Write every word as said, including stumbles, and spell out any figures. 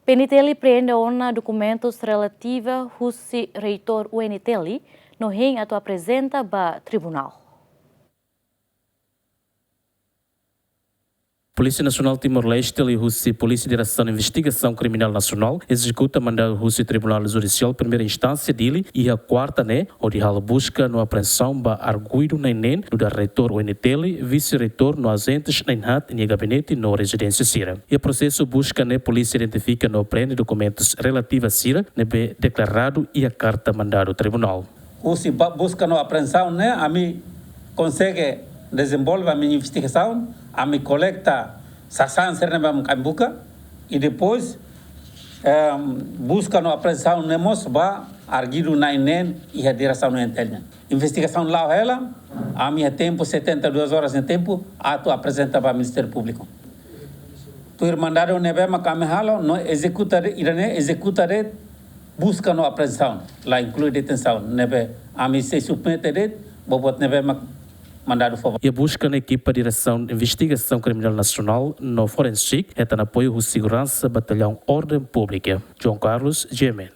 P N T L apreende ona dokumentus relativa husi reitór U N T L no hein atu aprezenta ba tribunál. Polísia Nasionál Timor-Leste liuhusi Polísia Diresaun Investigasaun Kriminál Nasionál ezekuta mandadu husi Tribunál Judisiál Primeira Instánsia Dili iha kuarta ne'e, hodi halo buska no apreensaun ba arguidu na'in neen, nu'udar reitór U N T L, vise-reitór no ajentes na'in haat nia gabinete no rezidénsia sira. Iha prosesu buska ne'e polísia identifika no apreende dokumentus relativa sira ne'ebé deklaradu iha karta mandadu tribunál. Husi ba-, buska no apreensaun ne'e, ami konsege dezenvolve ami investigasaun, ami kolekta sasán sira ne'ebé ami buka, i depois, em, buska no apreensaun ne'e mós ba arguidu na'in neen iha diresaun U N T L nian. Investigasaun la'o hela, ami iha tempu setenta e duas horas nia tempu atu aprezenta ba Ministériu Públiku. Tuir mandadu ne'ebé mak ami halo, no ezekuta de'it, ida-ne'e ezekuta de'it buska no apreensaun, la inklui detensaun, ne'ebé ami sei submete de'it ba buat ne'ebé mak mandadu fó ba. Iha buska ne'e ekipa Diresaun Investigasaun Kriminál Nasionál no Forensik hetan apoiu husi seguransa Batallaun Orden Públika. João Carlos, G M N.